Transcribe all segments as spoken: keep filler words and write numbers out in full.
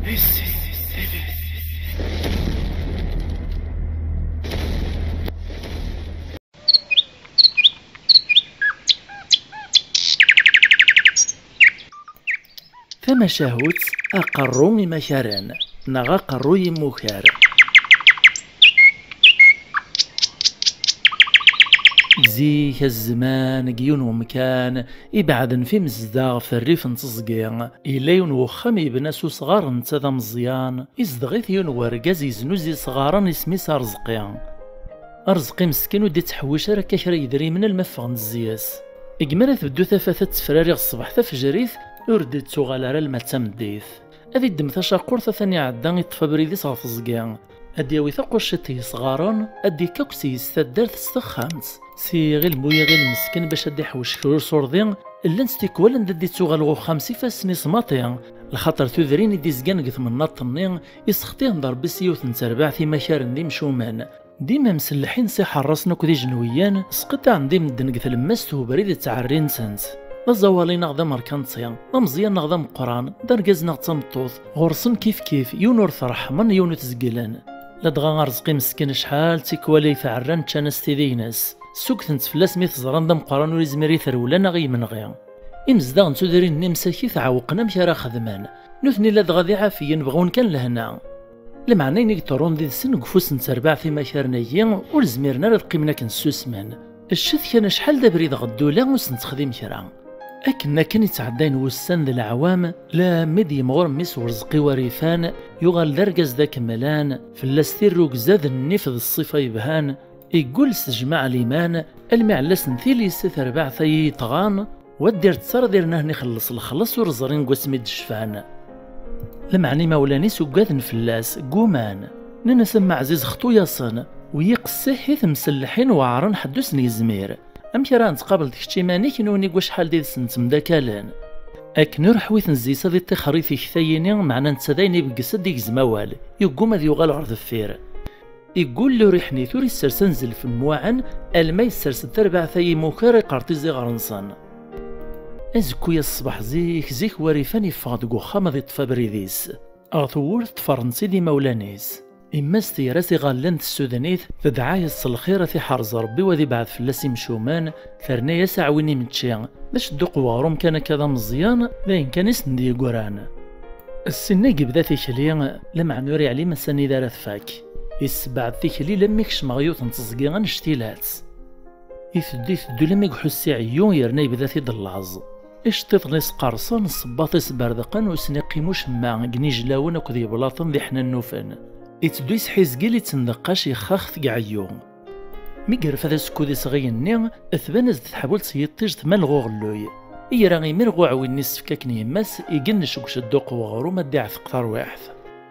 Tamacahut, aqerru imakaren neɣ aqerru yimukar. Deg zik, a zzman, deg yiwen wemkan ibeɛden f imezdaɣ, f rrif n teẓgi, yella yiwen wexxam yebna s usɣar, netta d ameẓyan, izdeɣ-it yiwen wergaz yeznuzi isɣaren, isem-is Arezqi. Arezqi meskin ur d-ittḥewwis ara akka kra yedrimen alma ffɣen zziyas. Deg mi ara tebdu tafat ad tefrari ɣer ṣṣbeḥ tafejrit, ur d-ittuɣal ara alma d tameddit. Ad iddem tacaqurt, atan iɛedda, iṭṭef abrid-is ɣer teẓgi. Ad d-yawi taqucciṭ n yesɣaren, ad d-ikk akk s yes taddart s texxamt. S iɣil mu iɣil mesken bac ad d-iḥwec kra usurdi, llant tikwal anda d-ittuɣal ɣer uxxam s ifassen-is maṭi, lxaṭer tudrin i d-izgan deg tmennaḍt-nni, isextiyen d Ṛebbi s yiwet n terbaɛt imakaren d imcumen. Dima mselleḥin s iḥerrasen akked ijenwiyen, sqiṭiɛen-d i medden deg tlemmast ubrid ttɛerrin-tent. D aẓawali neɣ d amerkanti, d ameẓyan neɣ d ameqqran, d argaz neɣ d tameṭṭut, ɣur-sen kifkif, yiwen ur t-reḥmen, yiwen ur t-zegglen. Ladɣa Arezqi meskin acḥal d tikwal ay tɛerran ččan-as tidi-ines. Ssugtent fell-as mi t-ẓran d ameqqran ur izmir i terwel neɣ i yimenɣi. Imezdaɣ n tudrin-nni msakit ɛewqen amek ara xedmen. Nutni ladɣa d iɛafiyen bɣun kan lehna. Lameɛna ayen i yeḍrun did-sen deg ufus n terbaɛt imakaren-agi ur zmiren ara ad qqimen akken ssusmen. Ccet kan acḥal d abrid ɣer ddula ur sen-texdim kra. Akken akken i ttɛeddayen wussan d leɛwam, lammi d-yemɣur mmi-s Urezqi Warifan, yuɣal d argaz d akemmlan, fell-as tirrugza d nnif d ṣṣifa yebhan, iggul s jmaɛ liman, almi ɛellas n tilisa terbaɛt ay iyi-tɣan, wa d-irttar d irnah n ixelleṣ lexleṣ ur ẓrin deg wasmi d-cfan. Lameɛna imawlan-is uggaden fell-as, gguman. Nnan-as: "A Mma Ɛziz, xṭu-yasen, u yiqessiḥ i temselleḥin weɛren ḥedd ur sen-yezmir. Amek ara nettqabel d kečč iman-ik, nuni deg wacḥal d yid-sen ttemdakalen?" Akken ur ḥwiten zzis ad iṭixer i tikta-yini, meɛna netta d ayen ibegges ad d-igzem awal, yegguma ad yuɣal ɣer deffir. Iggul ur iḥnit ur issers anzel f lmuɛen, alma yessers-d tarbaɛt ay imukar iqerṭiz iɣer-nsen. Azekku-ya ṣṣbeḥ zik, zik Warifan yeffeɣ deg uxxam ad iṭṭef abrid-is. Ɣer tewwurt ṭṭfaren-tt-id imawlan-is. Imma-s tger-as iɣallen tessuden-it, tedɛa-yas s lxir ad t-iḥerz Ṛebbi u ad ibɛed fell-as imcumen, terna-yas aɛwin imečči. D acedduq weɣrum kan akka d ameẓyan, d ayen kan i sen-d-yeggran. Ssinna i yebda tikli, lameɛna ur iɛlim s anida ara tfak. Issebɛed tikli lammi kecm ɣer yiwet n teẓgi annect-ilat. Iteddu iteddu lammi iḥuss iɛeyyu yerna yebda-t-id llaẓ. Iceṭṭiḍen-is qqerṣen, ssebbaḍ-is berdeqen, ur sen-iqqim ucemma deg inijlawen akked yeblaṭen d iḥnannufen. Iteddu yesḥizgil, ittendeqqac, ixxax deg ɛeyyu. Mi yerfed asekkud-is ɣer yigenni, tban-as-d teḥbult s yiṭij tmal ɣer uɣelluy. Ira imir ɣer uɛwin-nni issefk akken yemma-s, igennec deg ucedduq n weɣrum ad d-iɛteq tarwiḥt.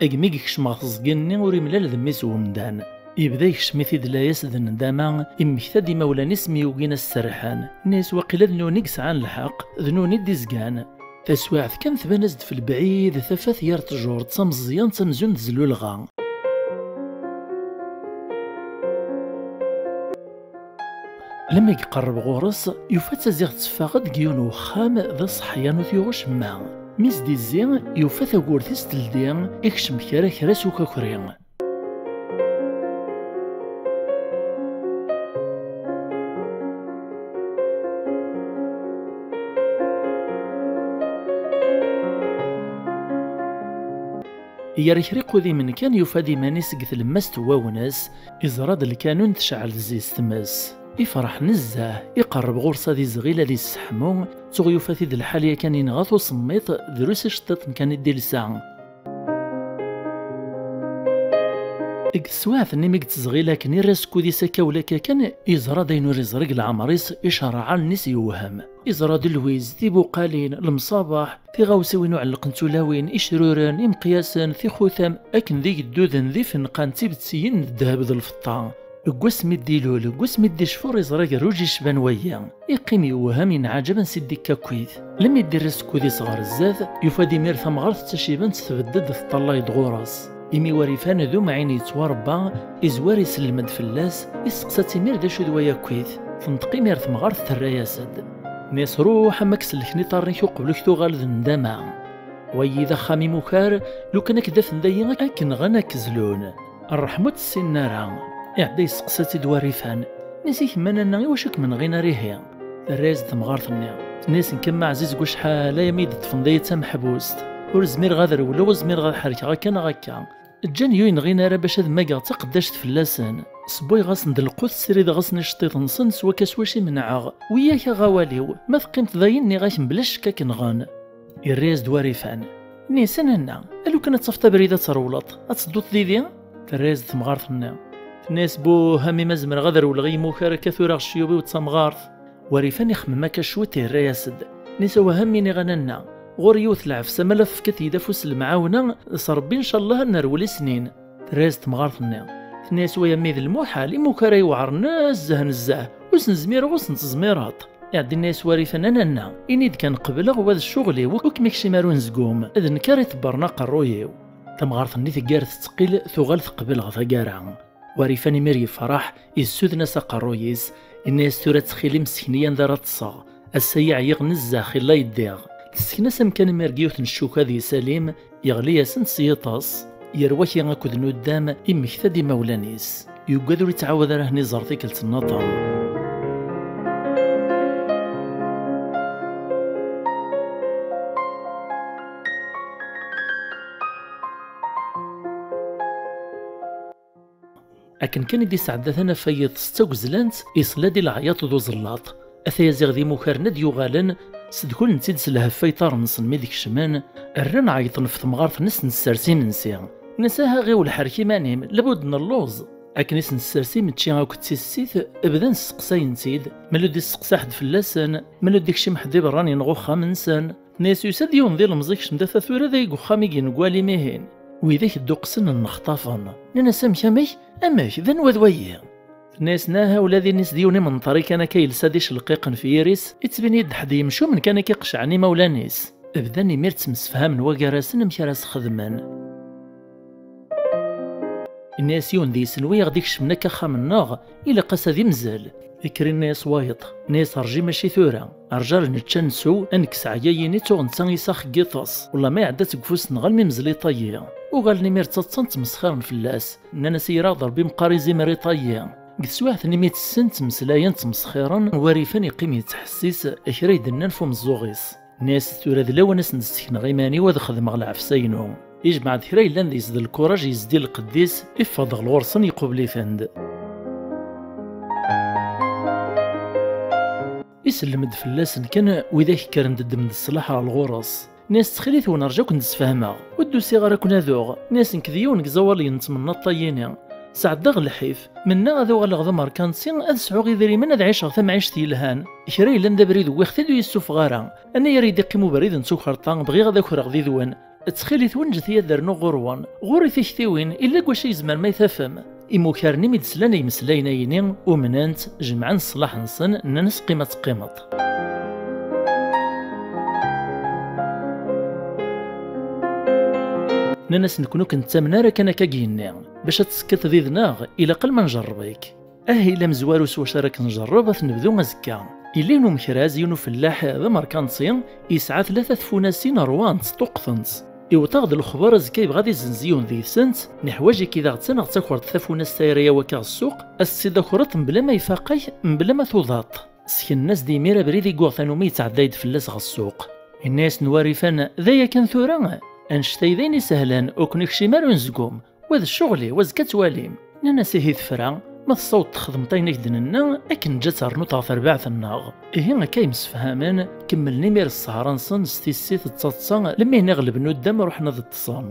Agmi yekcem ɣer teẓgi-nni ur imlal d mmi-s n umdan. Yebda yekcem-it-id layas d nndama, immekta-d imawlan-is mi ugin ad s-serrḥen. Nnan-as waqila d nuni i yesɛan lḥeqq, d nuni i d-izgan. Taswiɛt kan tban-as-d f lebɛid tafat gar ttjur d tameẓyant amzun d zlulɣa. Lemmi iqerreb ɣur-s, yufa-tt ziɣ teffeɣ-d deg yiwen uxxam d aṣeḥyan ur t-yuɣ ucemma. Mi s-d-izzi, yufa tagurt-is teldi, ikcem kra kra s ukakri. Yerkriq udimen kan, yufa-d iman-is deg tlemmast n wawnes, iẓra-d lkanun tecɛel zzit tmes. Ifreḥ nezzeh, iqerreb ɣur-s ad izɣil ad isseḥmu, tuɣ yufa-t-id lḥal yakan inɣa-t usemmiḍ, drus iceṭṭiḍen kan i d-ilsa. Deg teswiɛt-nni mi yettezɣil akken irra asekkud-is akka ula akka kan, yeẓra-d ayen ur iẓri deg leɛmer-is, icerreɛ allen-is yewhem. Yeẓra-d lwiz, tibuqalin, lemṣabaḥ, tiɣawsiwin uɛelleq n tulawin, icruren, imeqyasen, tixutam, akken d igduden d ifenqan d tibettiyin n ddheb d lfeṭṭa. Deg wasmi d-ilul, deg wasmi d-icfur, iẓra agerruj icban waya. Iqqim yewhem, yenɛaǧeb ansi d-ikka akkit. Lemmi d-irra asekkud-is ɣer zdat, yufa-d imir tamɣart d tacibant tbedd-d teṭṭalay-d ɣur-s. Imi war ifan d umɛin yettwarebba, izwar isellem-d fell-as, isteqsa-tt imir d acu d waya akkit. Tenṭeq imir temɣart terra-yas-d. Nni-as ruḥ am ad k-sellken iṭarren-ik uqbel ur k-tuɣal d nndama. Wayi d axxam imukar, lukan ad k-d-afen dayi ad k-nɣen ad k-zlun. Ṛṛeḥma ur tt-ssinen ara. Iɛedda yesteqsa-tt-id Warifan. Nni-as: "I kemma nanna, iwacu ad kem-nɣin ar ihi?" Terra-yas-d temɣart-nni. Tenna-yas: "Nekk am aɛziz deg wacḥal aya mi yi-d-ṭṭfen dayi d tameḥbust. Ur zmireɣ ad rewleɣ, ur zmireɣ ad ḥerkeɣ akka neɣ akka. Ǧǧan-iyi ur yi-nɣin ara bac ad mmageɣ d taqeddact fell-asen. Ssewwayeɣ-asen-d lqut, ssirideɣ-asen iceṭṭiḍen-nsen s wakka s wacu i menɛeɣ. Wiyak aɣawal-iw, ma teqqimeḍ dayi nniɣ-ak mebla ccek ad k-nɣen." Irra-yas-d Warifan. Nni-as: "A nanna, a lukan ad tafeḍ abrid ad trewleḍ, ad tedduḍ didi?" Terra-yas-d temɣart-nni. Tenna-yas: "Buh, a mmi, ma zemreɣ ad rewleɣ i yimukar akka tura ɣ cceyub-iw d tamɣart." Warifan ixemmem akka cwiṭ, irra-yas-d. Nni-as: "Awah, a mmi, nniɣ a nanna, ɣur-i yiwet lɛefsa, ma la tefkiḍ-iyi-d afus n lemɛawna, s Ṛebbi ncallah ad nerwel i snin." Terra-yas-d temɣart-nni. Tenna-yas: "Way a mmi, d lmuḥal, imukar-a iweɛṛen nezzeh nezzeh, ur sen-zmireɣ, ur sen-tezmireḍ." Iɛedda inna-yas Warifan: "A nanna, ini-d kan qebleɣ, wa d ccɣel-iw, ur kem-ikcim ara unezgum, d nekk ara iṭebbren aqerruy-iw." Tamɣart-nni teggar tettqil, tuɣal teqbel ɣer taggara. Warifan imir yefreḥ, yessuden-as aqerruy-is, inna-yas: "Tura ttxil-im sken-iyi anda ara ṭṭseɣ. Ass-a ɛyiɣ nezzeh, xilla yeddiɣ." Tesken-as amkan imir deg yiwet n ccuka ad yesali, yeɣli-yasent s yiṭes, yerwaki akked nuddam, immekta-d imawlan-is. Yuggad ur yettɛawad ara ad ten-iẓer tikkelt nniḍen. Akken kan i d-isɛedda tanafa n yiḍes d tagezlant, isla-d i leɛyaḍ d uẓellaṭ. Ataya ziɣ d imukaren i d-yuɣalen, ssedhulen-tt-id s lheffa iṭarren-nsen mi d-kecmen, rran ɛeyṭen ɣef temɣart-nni s-nessers imensi. Nnan-as: "Aha ɣiwel ḥerrek iman-im, labud nelluẓ." Akken i s-nessers imečči akked tissit, bdan sseqsayen-tt-id, melud isteqsa ḥedd fell-asen, melud ikcim ḥedd iberraniyen ɣer uxxam-nsen. Nni-as: "Yusa-d yiwen d ilemẓi, kecm-d ata tura d ay deg uxxam i yenegwal imihin." Widak dduqsen nnexṭafen. Nnan-as: "Amek, amek? Amek? D anwa d wayi?" Tenna-yasen: "Aha, ula d inisi d yiwen imenṭari kan akka yelsa d icelqiqen f yiri-s, ittbin-iyi-d ḥedd yemcumen kan akka iqecɛen imawlan-is." Bdan imir ttemsefhamen wagar-asen amek ara s-xedmen. Inna-yas yiwen deg-sen: "Wiyaɣ d-ikecmen akka axxam-nneɣ, ilaq-as ad imzel." Ikker inna-yas wayeḍ, inna-yas: "Rji mačči tura, rji ar nečč ad nsew, ad nekkes ɛyayin i tuɣ netta isax n yiṭes. Wellah ma iɛedda-tt deg ufus-nneɣ almi mzel iṭayyi." Uɣalen imir ttaḍsan ttmesxiren fell-as, nnan-as: "Iraɣ d Ṛebbi meqqar izimer iṭayyi." Deg teswiɛt-nni mi tessen ttmeslayen ttmesxiren, Warifan iqqim yettḥessis kra i d-nnan f umeẓẓuɣ-is. Nni-as: "Tura d lawan ad sen-d-ssekneɣ iman-iw, ad xedmeɣ lɛefsa-inu." Ijmeɛ-d kra yellan deg-s d lkuraj, yezdi lqedd-is, iffeɣ-d ɣer ɣur-sen, iqubel-iten-d. Isellem-d fell-asen kan widak kkren-d ddmen-d ṣṣlaḥ ɣer ɣur-s. Nni-as: "Ttxil-wen, rju ad ken-d-sfehmeɣ. Ur d-usiɣ ara ad ken-aduɣ." Nni-as: "Nekk d yiwen deg iẓawaliyen n temnaḍt-ayini. Sɛeddaɣ lḥif. Mennaɣ ad uɣaleɣ d amerkanti, ad sɛuɣ idrimen, ad ɛiceɣ tamɛict yelhan. Kra yellan d abrid wwiɣ-t-id ur yessufeɣ ara. Anayer i d-iqqim ubrid n tukerḍa, bɣiɣ ad akreɣ did-wen. Ttxil-wen, ǧǧet-iyi ad rnuɣ ɣur-wen. Ɣur-i tiktiwin, illa deg wacu yezmer ma yi-tafem." Imukaren imi d-slan i imeslayen-ayini, umnen-t, jemɛen ṣṣlaḥ-nsen, nnan-as: "Qqim ad teqqimeḍ." Nnan-as: "Nekkni ur k-nettamen ara kan akka i d-yenni. Bac ad teṣkiḍ did-neɣ, ilaq alma njerreb-ik." "Ahil amezwaru s wacu ara k-njerreb, ad t-nebdu azekka. Yella yiwen umekraz, yiwen ufellaḥ d amerkanti, yesɛa tlata tfunasin, ṛwant, ṭṭuqqtent. Iwet-aɣ-d lexber azekka yebɣa ad izenz yiwen deg-sent, neḥwaǧ-ik-id ad aɣ-d-taneɣ d takurt tafunast tayri-a wakka ɣer ssuq, ad s-tt-id-takreḍ mebla ma ifaq-ak, mebla ma tuḍaṭ." Sken-as-d imir abrid i yuɣ tanumi yettɛedday-d fell-as ɣer ssuq. Inna-yasen Warifan: "D aya kan tura? Annect-a d ayen isehlen, ur ken-ikcim ara unezgum. Wa d ccɣel-iw, azekka ad twalim." Nnan-as: "Ihi tefra, ma tessawḍeḍ txedmeḍ ayen i k-d-nenna, akken neǧǧa ad ternuḍ ɣer terbaɛt-nneɣ." Ihi akka i msefhamen, kemmlen imir ssehr-nsen s tissit d taḍsa, lemmi iɣleb nuddam ruḥen ad ṭṭsen.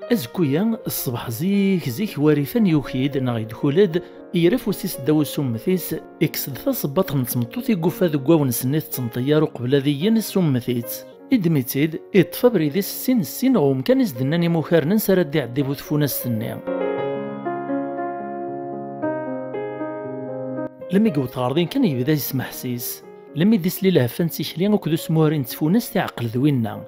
Azekku-ya, ṣṣbeḥ zik zik, Warifan yuki-d neɣ yedkul-d, yerra afus-is ddaw usummet-is, ikkes-d taṣebbaṭ n tmeṭṭut i yufa deg wawnes-nni tettnṭeyyar uqbel ad iyyen, isummet-itt. Iddem-itt-id, iṭṭef abrid-is ssin ssin ɣer umkan i s-d-nnan imukaren ansa ara d-iɛeddi bu tfunast-nni. Lemmi yewweḍ ɣer din kan yebda yesmeḥsis. Lemmi d-isli lehfa n tikli akked usmuhri n tfunast iɛqel d winna.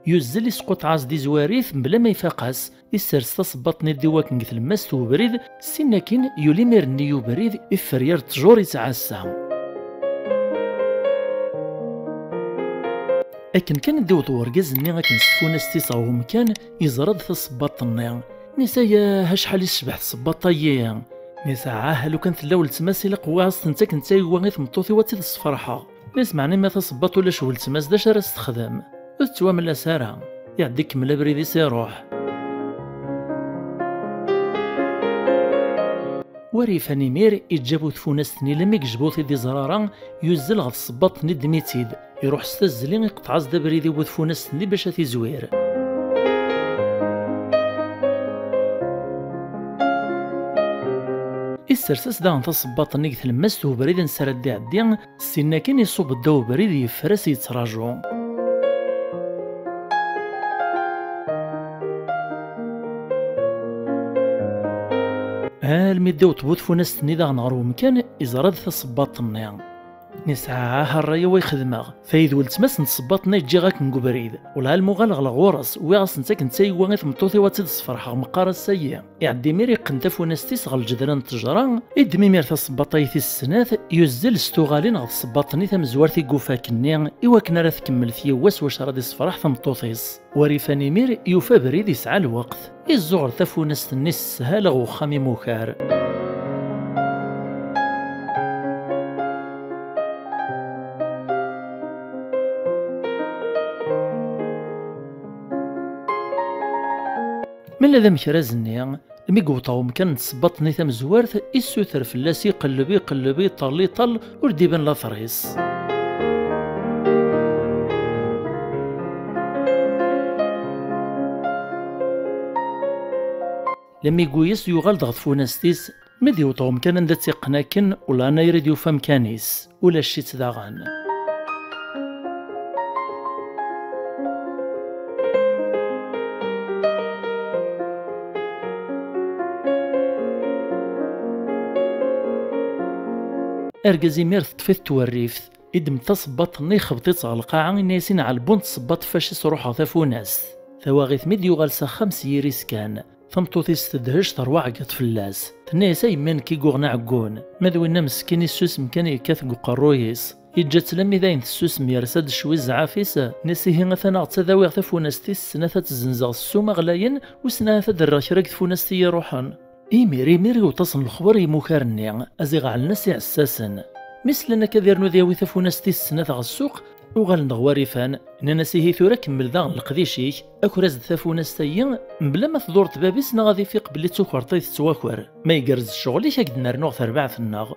Yuzzel isquṭeɛ-as-d izwar-it mebla ma ifaq-as. Issers tasebbaḍt-nni-d i wakken deg tlemmast n ubrid, ssin akin yuli imir-nni ubrid iffer yer ttjur yettɛassa. Akken kan i d-iwweḍ urgaz-nni akken s tfunast-is ɣer umkan, yeẓra-d tasebbaḍt-nni. Nni-as: "Ayah, acḥal i tecbeḥ tsebbaḍt-ayi!" Nni-as: "Ah, lukan tella weltma-s, ilaq wwiɣ-as-tent akken d tayegwa i tmeṭṭut-iw ad tt-id-sferḥeɣ." Nni-as: "Meɛna ma tasebbaḍt ulac weltma-s, d acu ara s-texdem? Ur tettwamlas ara." Iɛedda ikemmel abrid-is iruḥ. War ifan imir, iǧǧa bu tfunast-nni lammi yejbeḍ i d-iẓra ara, yuzzel ɣer tsebbaḍt-nni ddem-itt-id. Iruḥ s tazzli, iqeṭɛez-d abrid i bu tfunast-nni bac ad t-izwir. Issers-as daɣen tasebbaḍt-nni deg tlemmast ubrid ansi ara d-iɛeddi, ssin akin iṣubb ddaw ubrid yeffer-as yettraǧu. Almi d-iwweḍ bu tfunast-nni daɣen ɣer umkan, iẓra-d tasebbaḍt-nni. Nni-as: "Ah, ṛṛay-iw i xedmeɣ. Tayi d weltma-s n tsebbaḍt-nni ǧǧiɣ akken deg ubrid. Welɛa lmuɣal ɣleɣ ɣur-s, wwiɣ-as-tent akken d tayegwa i tmeṭṭut-iw ad tt-id-sferḥeɣ meqqar ass-ayi." Iɛedda imir iqqen tafunast-is ɣer lǧedra n ttejra, iddem imir tasebbaḍt-ayi tis snat, yuzzel s tuɣalin ɣer tsebbaḍt-nni tamezwart i yufa akkenni, i wakken ara tkemmel tyewwa s wacu ara d-issefreḥ tameṭṭut-is. War ifan imir, yufa abrid yesɛa lweqt. Izzuɣer tafunast-nni s sshala ɣer uxxam imukar. Mella d amekraz-nni, mi yewweḍ ɣer umkan n tsebbaḍt-nni tamezwart, issuter fell-as iqelleb, iqelleb, iṭall, iṭall, ur d-iban later-is. Lammi yuyes, yuɣal-d ɣer tfunast-is, mi d-yewweḍ ɣer umkan anda tt-iqqen akken, ulaɛna yrid yufa amkan-is. Ulac-itt daɣen. Argaz imir teṭṭef-it twerrift, iddem tasebbaḍt-nni, ixebḍ-itt ɣer lqaɛa, inna-yas: "Inɛel bu n tsebbaḍt fac-is ruḥeɣ tafunast." Tawaɣit mi d-yuɣal s axxam s yiri-s kan. Tameṭṭut-is tedhec, terwa ɛeggeḍ fell-as. Tenna-yas: "A yemma, nekk i yuɣen aɛeggun. Ma d winna meskin issusem kan yekkat deg uqerruy-is." Yeǧǧa-tt lammi d ayen tessusem, yersa-d ccwi zzɛaf-is, nni-as: "Ihi atan ad aɣ-tt-ad awiɣ tafunast-is, snat ad tt-zzenzeɣ s ssuma ɣlayen, wissen ahat ad d-rreɣ kra deg tfunast i yi-iruḥen." Imir imir iweṭ-asen lexber i imukar-nni, a ziɣ ɛellen-as iɛessasen. Mi slan akka ad irnu ad yawi tafunast-is snat ɣer ssuq, uɣalen-d ɣer War Ifan, nnan-as: "Ihi tura kemmel daɣen leqdic-ik, aker-as-d tafunast-ayi, mebla ma tḍurreḍ bab-is neɣ ad ifiq belli d tukerḍa i tettwaker. Ma igerrez ccɣel-ik, ad k-d-nernuɣ tarbaɛt-nneɣ."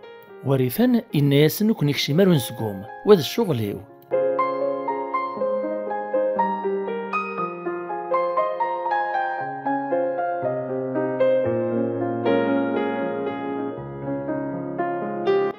War Ifan inna-yasen: "Ur ken-ikcim ara unezgum, wa d ccɣel-iw."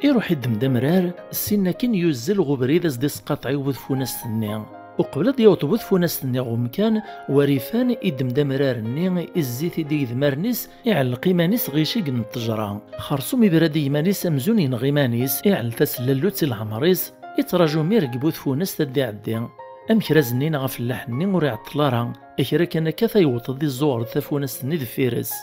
Iruḥ iddem-d amrar, ssin akin yuzzel ɣer ubrid, as-d-isqaṭeɛ i bu tfunast-nni. Uqbel ad d-yaweḍ bu tfunast-nni ɣer umkan, War Ifan iddem-d amrar-nni, izzi-t-id i yedmaren-is, iɛelleq iman-is ɣer iciggen n ttejra. Xersum ibra-d i yiman-is amzun yenɣa iman-is, iɛell tasellallut i leɛmer-is, ittraǧu mi reg bu tfunast ad d-iɛeddi. Amekraz-nni neɣ afellaḥ-nni ur iɛeṭṭel ara, kra kan akka ta yewweḍ-d izzuɣer-d tafunast-nni deffir-s.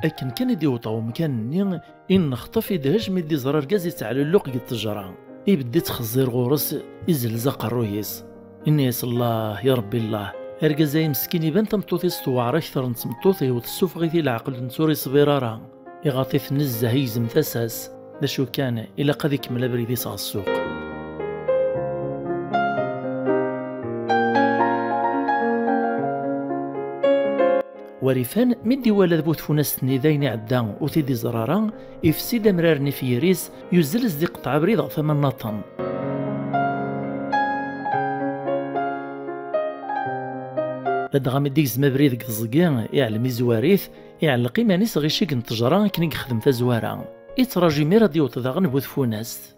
Akken kan i d-iweṭ ɣer umkan-nni, inexṭef idhec mi d-iẓra argaz itteɛlulluq deg ttejra. Ibedd ittxeẓẓir ɣur-s, izelz aqerruy-is. Inna-yas: "Allah, ya Rebbi Allah." Argaz-ayi meskin iban tameṭṭut-is tewɛer akter n tmeṭṭut-iw, tessufeɣ-it i leɛqel-nnes ur iṣbir ara. Iɣaḍ-it nezzeh, igzem tasa-s. D acu kan, ilaq ad ikemmel abrid-is ɣer ssuq. War Ifan, mi d-iwala d bu tfunast-nni d ayen iɛedda ur t-id-iẓra ara, ifsi-d amrar-nni f yiri-s, yuzzel as-d-iqeṭṭeɛ abrid ɣer tama nnaṭen. Ladɣa mi d-igzem abrid deg teẓgi, iɛlem izwar-it, iɛelleq iman-is ɣer iciggen n ttejra akken i yexdem tazwara. Ittraǧu imir ad d-iweṭ daɣen bu tfunast.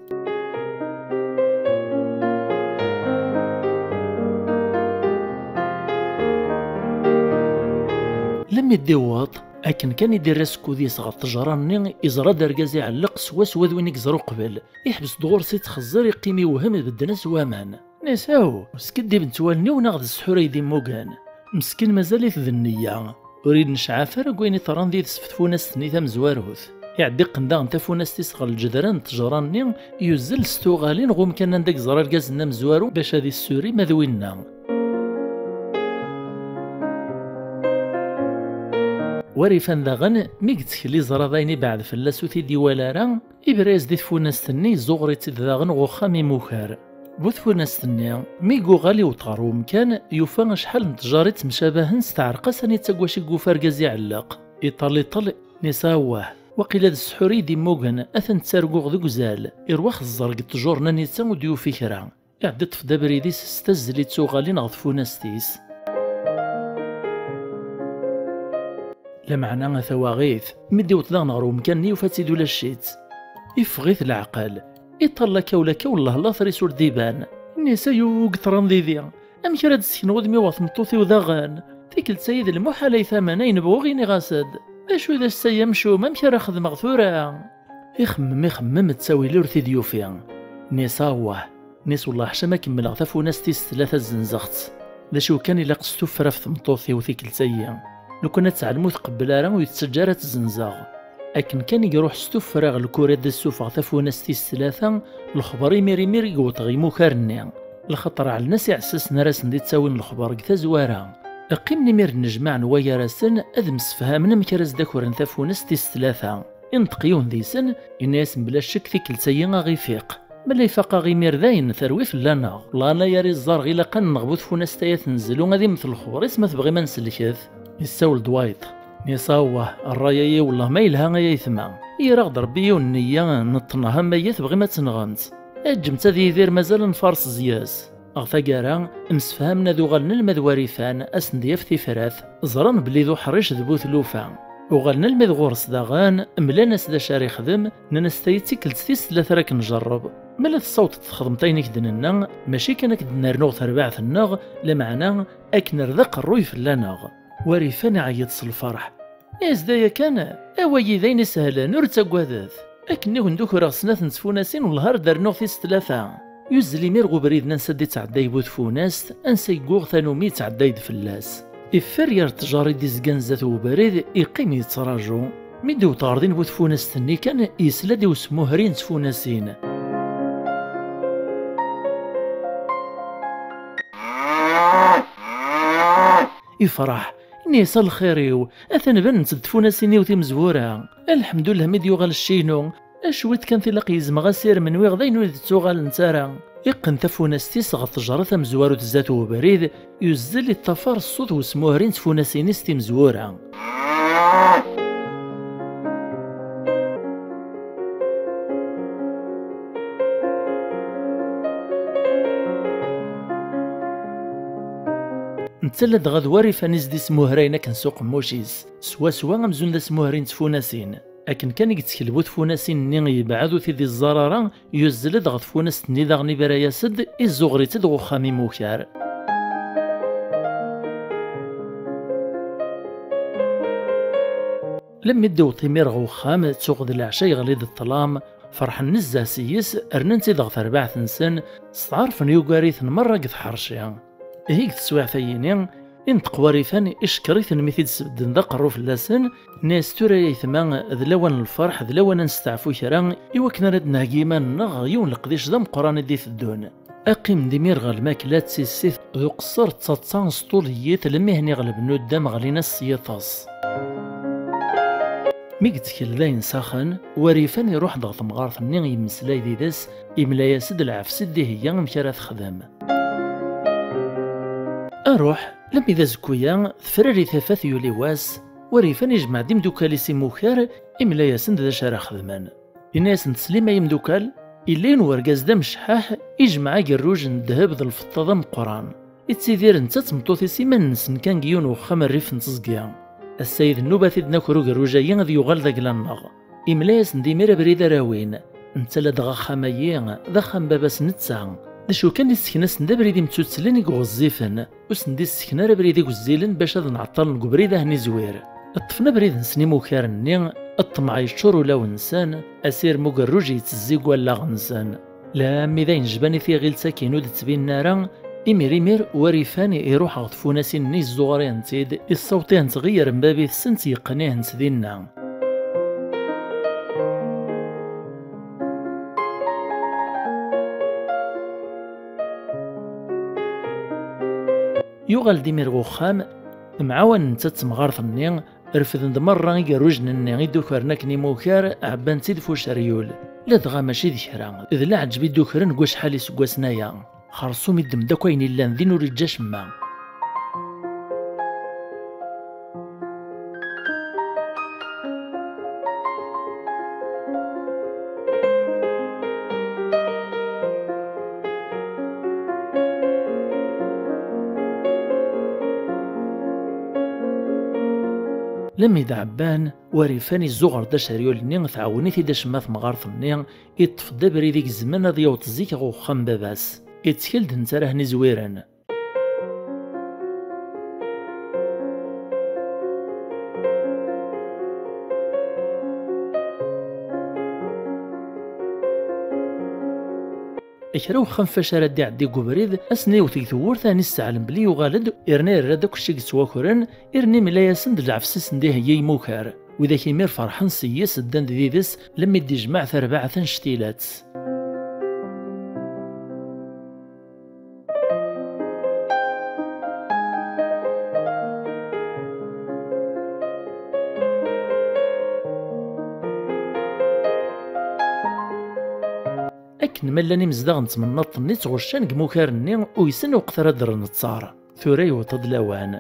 Lemmi d-iwweḍ, akken kan i d-irra skud-is ɣer ttejra-nni, iẓra-d argaz iɛelleq swaswa d win i yeẓra uqbel. Iḥbes-d ɣur-s ittxeẓẓir, iqqim iwhem, bedden-as waman. Nniɣ-as aw, skiddiben-tt wallen-iw neɣ d ssḥur ay d-immugen. Meskin mazal-it d nniya, ur inecɛaf ara deg wayen iḍran did-s f tfunast-nni tamezwarut. Iɛedda iqqen daɣen tafunast-is ɣer lǧedra n ttejra-nni, yuzzel s tuɣalin ɣer umkan anda i yeẓra argaz-nni amezwaru bac ad issuri ma d winna. War ifan daɣen, mi yettkel iẓra d ayen ibeɛd fell-as ur t-id-iwala ara, ibra-yas di tfunast-nni, izuɣer-itt-id daɣen ɣer uxxam imukar. Bu tfunast-nni, mi yuɣal iwweḍ ɣer umkan, yufa acḥal n ttjar ittemcabahen s tɛerqas anita deg wacu i yufa argaz iɛelleq. Iṭal iṭal, nniɣ-as awah, waqila d ssḥur i d-immugen, atan ttarguɣ deg uzal. Irwa xeẓẓer deg ttjur-nni anita ur d-yufi kra. Iɛedda iṭṭef-d abrid-is s tazzli d tuɣalin ɣer tfunast-is. Lameɛna a tawaɣit, mi d-iwweḍ daɣen ɣer umkan-nni yufa-tt-id ulac-itt. Iffeɣ-it leɛqel. Iṭall akka u lakka wellah later-is ur d-iban. Nniɣ-as ay ugeṭran didi. Amek ara d-ssekneɣ udem-iw ɣer tmeṭṭut-iw daɣen? Tikkelt-ayi d lmuḥal ay taman, ayen bɣuɣ iniɣ-as-d. D acu d ass-ayi amcum, amek ara xedmeɣ tura? Ixemmem, ixemmem, ttawil ur t-id-yufi. Nniɣ-as awah. Nniɣ-as wellah ḥaca ma kemmleɣ tafunast tis tlata zzenzeɣ-tt. D acu kan ilaq s tuffra ɣef tmeṭṭut-iw tikkelt-ayi. Lukan ad teɛlem ur tqebbel ara ur yettaǧǧa ara ad tt-zzenzeɣ. Akken kan i iruḥ s tuffra ɣer lkura ad d-ssufeɣ tafunast tis tlata, lexber imir imir i yewweḍ ɣer imukar-nni. Lxaṭer ɛellen-as iɛessasen ara sen-d-ittawin lexber deg tazwara. Qqimen imir nnejmaɛen waygar-asen ad msefhamen amek ara s-d-akren tafunast tis tlata. Inṭeq yiwen deg-sen, yenna-yasen bla ccek tikkelt-ayi a ɣ-ifiq. Ma la ifaq-aɣ imir dayen, terwi fell-aneɣ. Wellah anayer i ẓẓareɣ ilaq ad nenɣ bu tfunast-ayi ad tenzel u ad immet lexber-is ma tebɣim ad nsellket. Yessawel-d wayeṭ. Nniɣ-as awah, ṛṛay-ayi wellah ma yelha ay aytma. Yerra-ɣ-d Ṛebbi yiwen nneyya, neṭṭneɣ am waya tebɣim ad tenɣemt. Ǧǧemt ad yidir mazal ad nfaṛes zzi-s. Ɣer taggara, msefhamen ad uɣalen alma d Warifan, ad sen-d-yaf tifrat, ẓran belli d uḥric d bu tlufa. Uɣalen alma d ɣur-s daɣen, mlan-as d acu ara ixdem, nnan-as tayi d tikkelt tis tlata ara k-njerreb. Ma la tessawḍeḍ txedmeḍ ayen i k-d-nenna, mačči kan ad k-d-nernu ɣer terbaɛt-nneɣ, lameɛna ad k-nerr d aqerruy fell-aneɣ. Warifan iɛeyyeḍ s lferḥ. Is d aya kan, away d ayen isehlen, ur ttaggadet. Akken i wen-d-ukreɣ snat n tfunasin, wellah ar d-rnuɣ tis tlata. Yuzzel imir ɣer ubrid ansa d-ittɛedday bu tfunast, ansa i yuɣ tanumi ittɛedday-d fell-as. Iffer ger ttjar i d-izgan zdat ubrid, iqqim yettraǧu. Mi d-iwweḍ ɣer din bu tfunast-nni kan, yesla-d i usmuhri n tfunasin. Ifreḥ, nniɣ-as a lxir-iw, atan bennent-d tfunasin-iw timezwura. Lḥemdullah mi d-yuɣal cci-inu. Cwiṭ kan tilaq yezmeɣ asirem, nwiɣ d ayen ur d-ttuɣalent ara. Iqqen tafunast-is ɣer ttejra tamezwarut zdat ubrid, yuzzel iṭṭafar ṣṣut n usmuhri n tfunasin-is timezwura. Netta ladɣa d Warifan i s-d-ismuhrayen akken s uqemmuc-is, swaswa amzun d asmuhri n tfunasin. Akken kan i yettkel bu tfunasin-nni yebɛed ur t-id-iẓẓar ara, yuzzel-d ɣer tfunast-nni daɣen ibra-yas-d, izuɣer-itt-id ɣer uxxam imukar. Lemmi d-iwweḍ imir ɣer uxxam, tuɣ d leɛca yeɣli-d ṭṭlam, ferḥen nezzeh s-yes, rnan-tt-id ɣer terbaɛt-nsen, steɛṛfen yugar-iten merra deg tḥerci. Ihi deg teswiɛt-ayini, inṭeq Warifan icekkeṛ-iten mi t-id-sbedden d aqerru fell-asen, nniɣ-as tura ay aytma, d lawan n lferḥ, d lawan ad nesteɛfu kra, i wakken ara d-nheggi iman-nneɣ ɣer yiwen leqdic d ameqqran i d-iteddun. Aqqimen-d imir ɣer lmakla d tissit d uqeṣṣer d taḍsa s ṭul n yiḍ, lmihen iɣelben uddam ɣlin-as s yiṭes. Mi yettkel dayen s axen, Warifan iruḥ-d ɣer temɣart-nni yemmeslay did-s, imla-yas-d lɛefs i d-iheyya amek ara texdem. Aruḥ, lemmi d azekku-ya, tefrari tafat yuli wass, Warifan ijmeɛ-d imdukal-is imukar, imla-yasen-d d acu ara xedmen. Yenna-yasen-d teslim ay imdukal, yella yiwen wergaz d amecḥaḥ, ijmeɛ agerruj n ddheb d lfeṭṭa d ameqqran. Ittidir netta d tmeṭṭut-is iman-nsen kan deg yiwen uxxam rrif n teẓgi. Ass-a d nnuba-t-id naker ugerruj-ayi ad yuɣal d agla-nneɣ. Imla-yasen-d imir abrid ara awin. Netta ladɣa axxam-ayi d axxam n baba-s netta. D acu kan, issken-asen-d abrid imttuttlen i iɣezzifen. Ur sen-d-issken ara abrid igezzilen bac ad nɛeṭṭalen deg ubrid ahen izwir. Ṭṭfen abrid-nsen imukar-nni, ṭṭmeɛ yeččur ulawen-nsen, asirem ugerruj yettezzi deg wallaɣ-nsen. Lammi d ayen jban i tiɣilt-akin ur d-ttbinen ara, imir imir Warifan iruḥ ɣer tfunasin-nni, izzuɣer-ihent-id, issaweṭ-ihent ɣer bab-itsen-tt, yeqqen-ihent dinna. Yuɣal-d imir ɣer uxxam, mɛawanen-t d temɣart-nni, refden-d merra igerrujen-nni i d-ukren akken imukar, ɛebban-tt-id f uceryul. Ladɣa mačči d kra, d leɛǧeb i d-ukren deg wacḥal iseggasen aya. Xersum iddem-d akk ayen illan din, ur iǧǧa acemma. Lemmi d-ɛebban, Warifan izzuɣer-d aceryul-nni, tɛawen-it-id acemma temɣart-nni, iṭṭef-d abrid igezmen ad yaweḍ zik ɣer uxxam n baba-s. Ittkel-d netta ara hen-izwiren. Kra uxxam fac ara d-iɛeddi deg ubrid, ad sen-iwet deg tewwurt, ɛni sseɛlen belli yuɣal-d, irna yerra-d akk cci yettwakren, irna imla-yasen-d lɛefs i sen-d-iheyya imukar. Widak imir ferḥen s-yes, ddan-d did-s, lemmi d-ijmeɛ tarbaɛt annect-ilat. Akken ma llan imezdaɣ n tmennaḍt-nni ttɣuccan deg imukar-nni, uysen lweqt ara ddren ttaṛ. Tura yewweḍ-d lawan.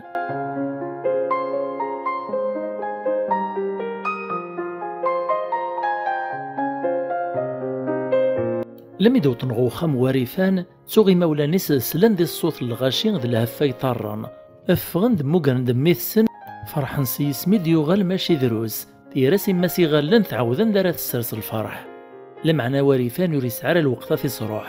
Lemmi d-wwḍen ɣer uxxam n Warifan, ttuɣ imawlan-is slan di ṣṣut n lɣaci d lheffa yeṭṭarren. Ffɣen-d, mmugren-d mmi-tsen, ferḥen s yisem i d-yuɣal mačči drus. Tira-s imma-s iɣallen tɛawed anda ara tessers lferḥ. Lameɛna Warifan ur yesɛi ara lweqt ad t-isruḥ.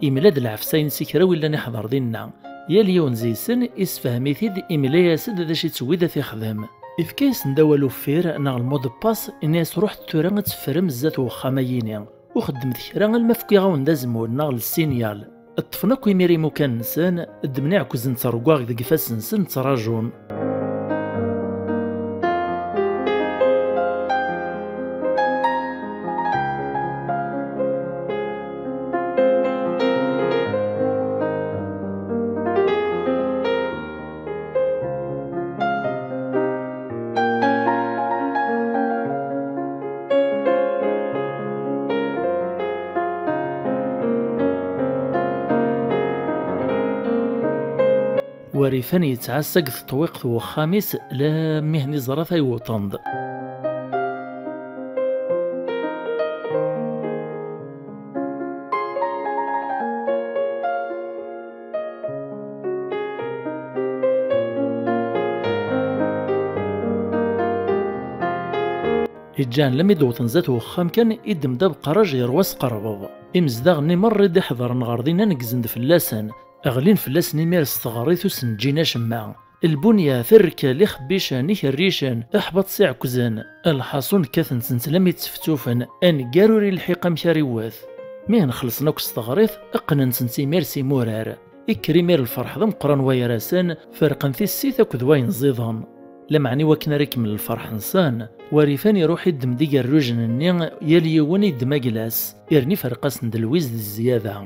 Imla-d lɛefs-ines i kra wi llan iḥder dinna. Yal yiwen deg-sen isefhem-it-id, imla-yas-d d acu ittewwi-d ad t-ixdem. Ifka-yasen-d awal uffir neɣ lmot de passe, inna-yas: "Ruḥet tura ad teffrem zdat uxxam-ayini. Ur xeddmet kra alma fkiɣ-awen-d azemmur neɣ lsinyal." Ṭṭfen akk imir imukan-nsen, ddmen iɛekkuzen ttergwaɣ deg ifassen-nsen, ttraǧun. Warifan yettɛassa deg teṭwiqt n uxxam-is, lammi d-iẓra tayewṭen-d. Iǧǧan lammi d-wwḍen zdat uxxam kan, iddem-d abeqraǧ yerwa asqerbeḍ. Imezdaɣ-nni merra i d-iḥeḍren ɣer dinna neggzen-d fell-asen. Ɣlin fell-asen imir s teɣrit ur sen-ǧǧin acemma. Lbunya, terkel, ixebbicen, ikerricen, iḥbaṭ s iɛekkzen. Lḥaṣun kkaten-tent lammi tteftufen, aneggar ur ilḥiq amek ara iwwet. Mi hen-xellṣen akk s teɣrit, qqnen-tent imir s imurar. Ikker imir lferḥ d ameqqran wayar-asen, ferqen tissit akked wayen ẓiḍen. Lameɛna i wakken ara ikemmel lferḥ-nsen, Warifan iruḥ iddem-d igerrujen-nni, yal yiwen iddem agla-s, irni ferq-asen-d lwiz d zzyada.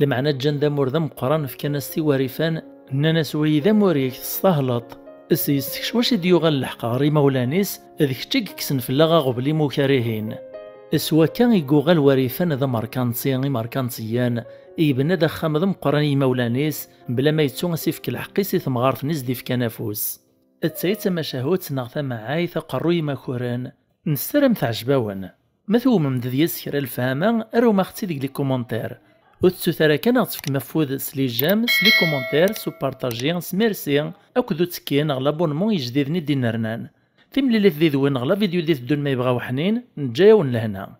Lameɛna ǧǧan-d amur d ameqqran, fkan-as-t i Warifan, nnan-as: "Wayi d amur-ik, testahleḍ." S yessekcem wacu i d-yuɣal lḥeqq ɣer imawlan-is, d kečč i yekksen fell-aɣ aɣbel imukar-ihin. S wakka i yuɣal Warifan d amerkanti, imerkantiyen, yebna-d axxam d ameqqran i yimawlan-is, bla ma yettu ad s-ifk lḥeqq-is i temɣart-nni s-d-ifkan afus. D tayi d tamacahut neɣ tamɛayt aqerruy imakuren. Nessaram teɛjeb-awen. Ma tewwmem-d deg-s kra lefhama, arum-aɣ-tt-id deg les commentaires. Ur tettut ara kan ad ɣ-tefkem afud s les j'aime, s les commentaires, s upartaji, s merci, akked uttekki neɣ l'abonnement ijdiden i d-innernan. Timlilit did-wen neɣ la vidéo d-iteddun ma yebɣa uḥnin, neǧǧa-yawen lehna.